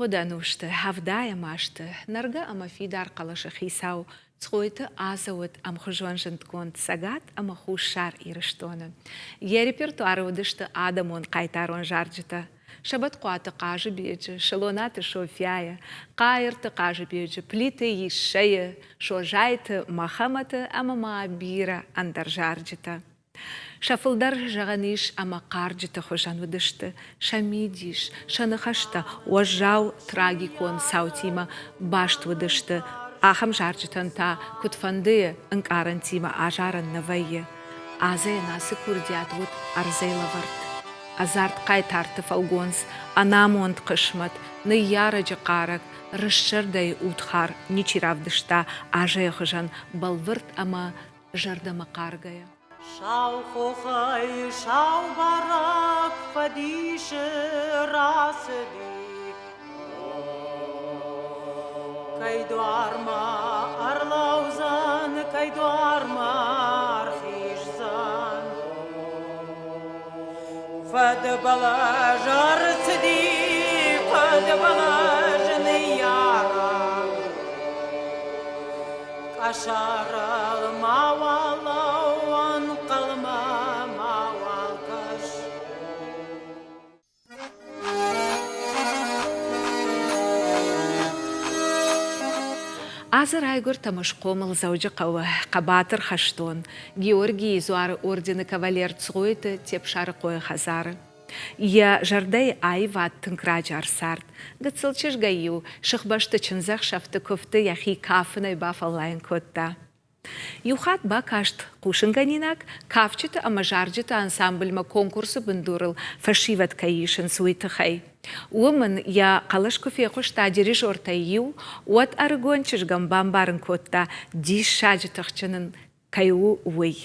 Ивгъуыд ӕнусты, ӕвдайӕм азты, нӕргӕ ӕмӕ фидар хъӕлӕсы хицау Цгъойты Азӕ уыд ӕмхуызон зындгонд Цӕгат ӕмӕ Хуссар Ирыстоны. Йӕ репертуары уыдысты адӕмон хъайтарон зарджытӕ Сӕбӕтхъуаты Хъазыбеджы, Солонаты Софяйы, Хъайырты Хъазыбеджы, Плиты Иссӕйы, Созайты Мӕхӕмӕты ӕмӕ ма бирӕ ӕндӕр зарджытӕ. Сӕ фылдӕр зӕгъӕн ис ӕмӕ хъарджыты хуызӕн уыдысты, сӕ мидис, сӕ ныхӕстӕ уӕззау трагикон цаутимӕ баст уыдысты, ахӕм зарджытӕн та куыдфӕндыйы ӕнкъарӕнтимӕ азарӕн нӕ вӕййы. Азӕйӕн ацы курдиат уыд ӕрдзӕй лӕвӕрд. Ӕдзард хъайтарты фӕлгонц, ӕнамонд хъысмӕт, ныййарӕджы хъарӕг, рыстзӕрдӕйы удхар ничи равдыста Азӕйы хуызӕн бӕлвырд ӕмӕ зӕрдӕмӕхъаргӕйӕ. Сау хохӕй сау барӕг фӕдисы рацыди. Кӕй дуармӕ ӕрлӕудзӕн, кӕй дуармӕ ӕрхиздзӕн. Фӕдбӕлӕз ӕрцыди, фӕдбӕлӕз ныййарӕг. Къӕсӕрыл мауал ӕнхъӕлмӕ мауал кӕс. Азы райгуырд ӕмӕ схъомыл Дзӕуджыхъӕуы хъӕбатыр хӕстон Георгийы дзуары ордены кавалер Цгъойты Тепсарыхъойы хӕдзары. Йӕ зӕрдӕйы аивад тынг раджы ӕрцард. Гыццыл чызгӕй-иу сыхбӕсты чындзӕхсӕвты куывты йӕхи кафынӕй бафӕллайын кодта. Иу хатт бакаст хъусынгӕнинаг, кафджыты ӕмӕ зарджыты ансамбльмӕ конкурсы бындурыл фӕсивӕд кӕй исынц, уый тыххӕй. Уым ын йӕ хъӕлӕс куы фехъуыста дирижертӕй иу, уӕд ӕрыгон чызгӕн бамбарын кодта, диссаджы тыхджын ын кӕй у, уый.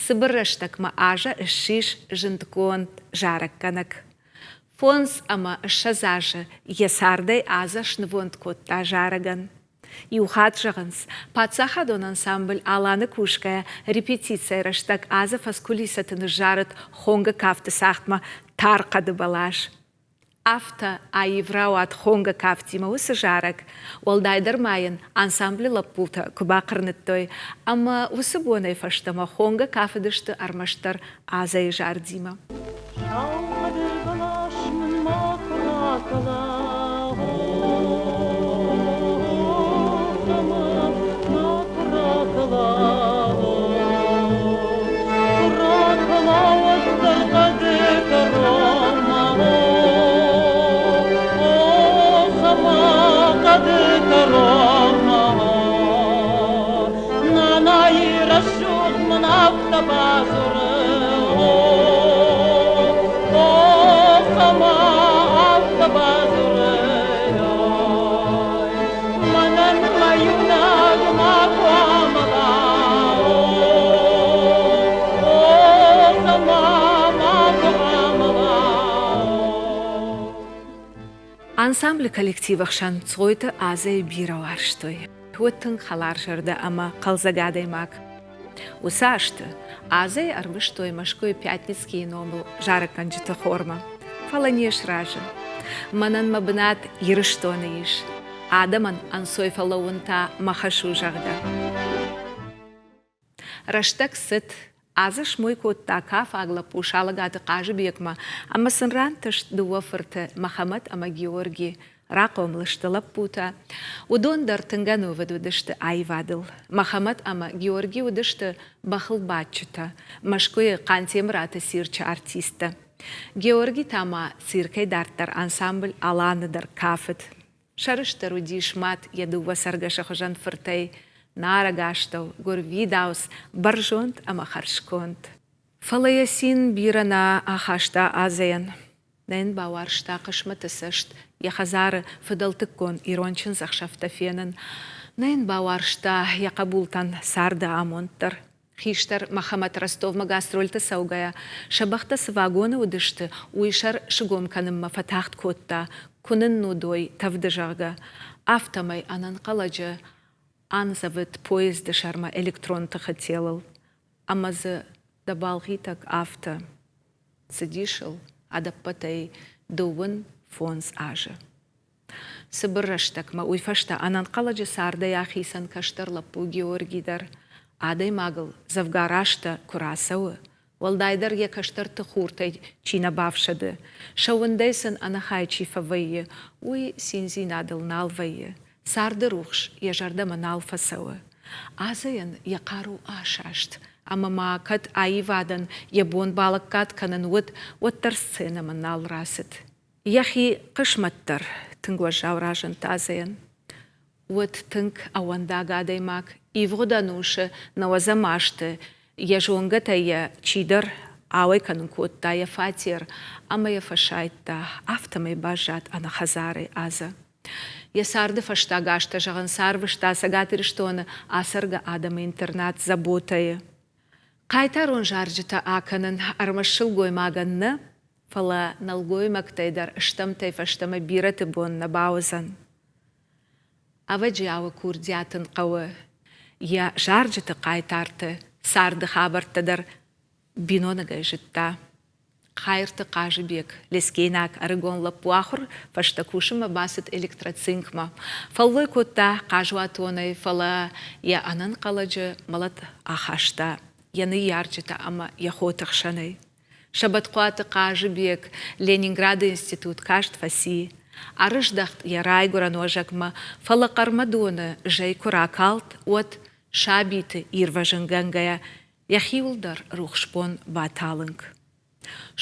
Цыбыр рӕстӕгмӕ Азӕ ссис зындгонд зарӕггӕнӕг. 25 азы йӕ цардӕй Азӕ снывонд кодта зарӕгӕн. Иу хатт зӕгъынц, паддзахадон ансамбль Аланы кусгӕйӕ репетицийы рӕстӕг Азӕ фӕскулисӕты ныззарыд хонгӕ кафты цагъдмӕ тар хъӕды бӕлас. Афтӕ аив рауад хонгӕ кафтимӕ уыцы зарӕг, уӕлдайдӕр ма йын ансамблы лӕппутӕ куы бахъырныдтой, ӕмӕ уыцы бонӕй фӕстӕмӕ хонгӕ кафыдысты ӕрмӕстдӕр Азӕйы зардимӕ. Сау хъӕды бӕлас мын макуы ракӕла, макуы ракӕла, куы ракӕла, уӕддӕр хъӕды кӕронмӕ, хъӕды кӕронмӕ. Нанайы рӕсугъд мын афтӕ бадзуры, охама, афтӕ бадзуры, мӕнӕн мӕ иунӕг макуы амӕла, охама, макуы амӕла. Ансамблы коллективы хсӕн Цгъойты Азӕйы бирӕ уарзтой. Уыд тынг хӕларзӕрдӕ ӕмӕ хъӕлдзӕг адӕймаг. Уыцы азты Азӕйы ӕрвыстой Мӕскуыйы Пятницкийы номыл зарӕггӕнджыты хормӕ, фӕлӕ не сразы. Мӕнӕн мӕ бынат Ирыстоны ис, адӕмӕн ӕнцой фӕлӕууын та мӕ хӕс у, зӕгъгӕ. Рӕстӕг цыд, Азы смой кодта кафаг лӕппу Салӕгаты Хъазыбегмӕ ӕмӕ сын рантыст дыууӕ фырты Мӕхӕмӕт ӕмӕ Георги. Рахъомыл сты лӕппутӕ. Уыдон дӕр тынг ӕнувыд уыдысты аивадыл. Мӕхӕмӕт ӕмӕ Георги уыдысты бӕхылбадджытӕ, Мӕскуыйы Хъантемыраты цирчы артисттӕ. Георги та ма циркӕй дарддӕр ансамбль Алан-ы дӕр кафыд. Сӕрыстыр уыдис мад йӕ дыууӕ цӕргӕсы хуызӕн фыртӕй, нарӕгастӕу, гуырвидауц, бӕрзонд ӕмӕ хӕрзконд. Фӕлӕ йӕ цин бирӕ нӕ ахаста Азӕйӕн. Нӕ йын бауарзта хъысмӕты цӕст йӕ хӕдзары фыдӕлтыккон ирон чындзӕхсӕвтӕ фенын, нӕ йын бауарзта йӕ хъӕбултӕн царды амонд дӕр. Хистӕр Мӕхӕмӕт Ростовмӕ гастрольты цӕугӕйӕ, сӕ бӕхтӕ цы вагоны уыдысты, уый сӕр сыгом кӕнынмӕ фӕтагъд кодта, куы ныннудой тӕвды, зӕгъгӕ. Афтӕмӕй ӕнӕнхъӕлӕджы андзӕвыд поезды сӕрмӕ электрон тыхы телыл, ӕмӕ дзы дӕ балгъитӕг афтӕ цыдис ыл ӕдӕппӕтӕй 35 азы. Цыбыр рӕстӕгмӕ уый фӕстӕ ӕнӕнхъӕлӕджы цардӕй ахицӕн кӕстӕр лӕппу Георги дӕр. Адӕймагыл дзӕвгар азтӕ куы рацӕуы, уӕлдайдӕр йӕ кӕстӕрты хуртӕй чи нӕ бафсӕды, сӕ уындӕй сын ӕнӕхай чи фӕвӕййы, уый циндзинадыл нал вӕййы, царды рухс йӕ зӕрдӕмӕ нал фӕцӕуы. Азӕйӕн йӕ хъару асаст, ӕмӕ ма кӕд аивадӕн йӕ бон балӕггад кӕнын уыд, уӕддӕр сценӕмӕ нал рацыд. Йӕхи хъысмӕт дӕр тынг уӕззау разынд Азӕйӕн. Уыд тынг ӕууӕндаг адӕймаг. Ивгъуыд ӕнусы нӕуӕдзӕм азты йӕ зонгӕтӕй йӕ чидӕр ауӕй кӕнын кодта йӕ фатер ӕмӕ йӕ фӕсайдта, афтӕмӕй баззад ӕнӕхӕдзарӕй Азӕ. Йӕ царды фӕстаг азтӕ, зӕгъын, сӕрвыста Цӕгат Ирыстоны ацӕргӕ адӕмы интернат Забота-йы. Хъайтарон зарджытӕ акӕнын ӕрмӕст сылгоймагӕн нӕ, фӕлӕ нӕлгоймӕгтӕй дӕр стӕмтӕй фӕстӕмӕ бирӕты бон нӕ бауыдзӕн. Ӕвӕджиауы курдиат ын хъӕуы йӕ зарджыты хъайтарты царды хабӕрттӕ дӕр биноныгӕй зыдта. Хайырты Хъазыбег, лескейнаг ӕрыгон лӕппу ахуыр фӕстӕ кусынмӕ бацыд электроцинкмӕ. Фӕллой кодта хъазуатонӕй, фӕлӕ йӕ ӕнӕнхъӕлӕджы мӕлӕт ахаста йӕ ныййарджытӕ ӕмӕ йӕ хоты хсӕнӕй. Сӕбӕтхъуаты Хъазыбег Ленинграды институт каст фӕци. Ӕрыздӕхт йӕ райгуырӕн уӕзӕгмӕ, фӕлӕ Хъӕрмӕдоны зӕй куы ракалд, уӕд сабиты ирвӕзынгӕнгӕйӕ йӕхиуыл дӕр рухс бон баталынг.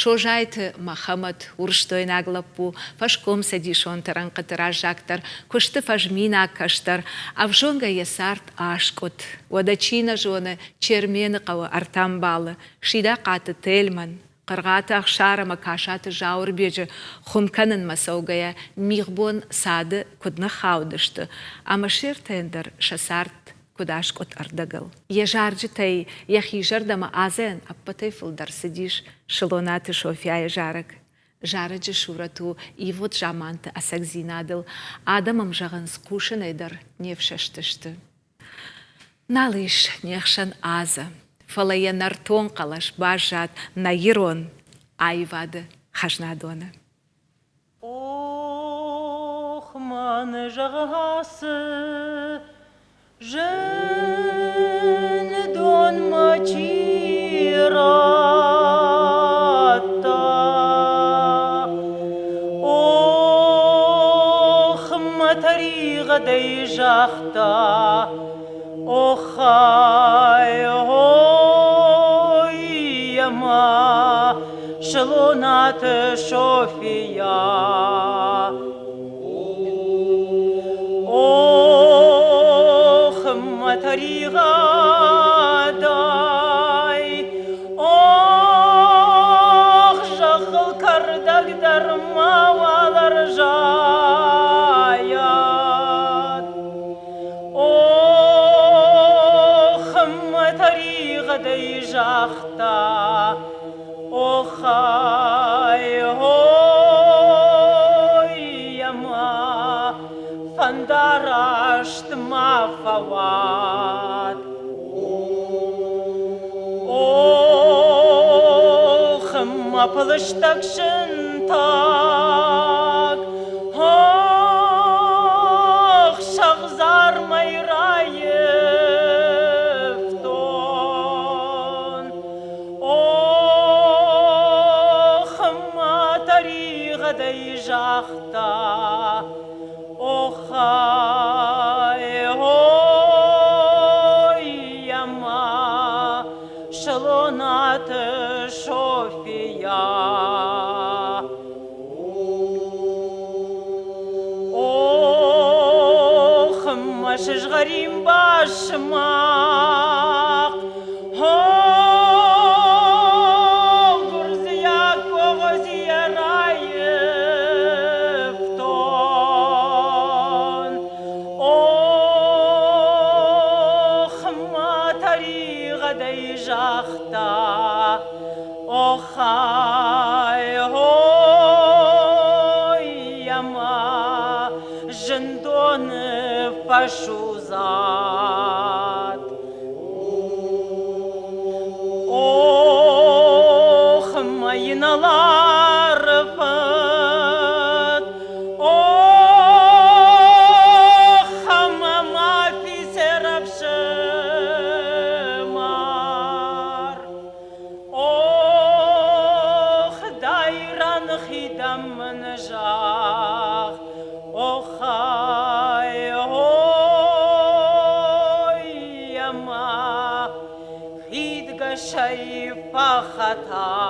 Созайты Мӕхӕмӕт, урсдойнаг лӕппу, фӕскомцӕдисонты рӕнхъыты раззагдӕр, куысты фӕзминаг кӕстӕр, ӕвзонгӕй йӕ цард аскъуыд. Уӕдӕ чи нӕ зоны Чермены хъӕуы ӕртӕ мбалы, Сидахъаты Тельман, Хъыргъаты Ӕхсар ӕмӕ Касаты Зауырбеджы хуым кӕнынмӕ цӕугӕйӕ мигъбон цады куыд ныххаудысты ӕмӕ се ртӕйӕн дӕр сӕ цард куыд аскъуыд ӕрдӕгыл. Йӕ зарджытӕй йӕхи зӕрдӕмӕ Азӕйӕн ӕппӕтӕй фылдӕр цыдис Сылонаты Софьяйы зарӕг. Зарӕджы сурӕт у ивгъуыд заманты ӕцӕгдзинадыл, адӕм ӕм зӕгъынц, хъусынӕй дӕр не фсӕстысты. Нал ис не хсӕн Азӕ, фӕлӕ йӕ нӕртон хъӕлӕс баззад нӕ ирон аивады хӕзнадоны. Ох, мӕн зӕгъы зындонмӕ чи радта. Ох, мӕ тӕригъӕдӕй загъта, охай, ой, ӕмӕ Слонаты София. Ох, мӕ тӕригъӕдӕй, ох, зӕххыл кӕрдӕг дӕр мауал ӕрзайӕд. Ох, мӕ тӕригъӕдӕй загъта, Охай, ой, ӕмӕ фӕндараст ма фӕуӕд. Ох, мӕ пылыстӕг сынтӕг, ох, сӕгъдзармӕй раивтон. Ох, мӕ тӕригъӕдӕй загъта, охай, ой, ӕмӕ Слонаты София. Ох, мӕ сызгъӕрин басмахъ, Ох, гуырдзиаг къогъодзийӕ раивтон. Ох, мӕ тӕригъӕдӕй загъта, Охай, ой, ӕмӕ зындоны фӕсудзат. Ох, мӕ инӕлар фыд, ох, фӕхӕта.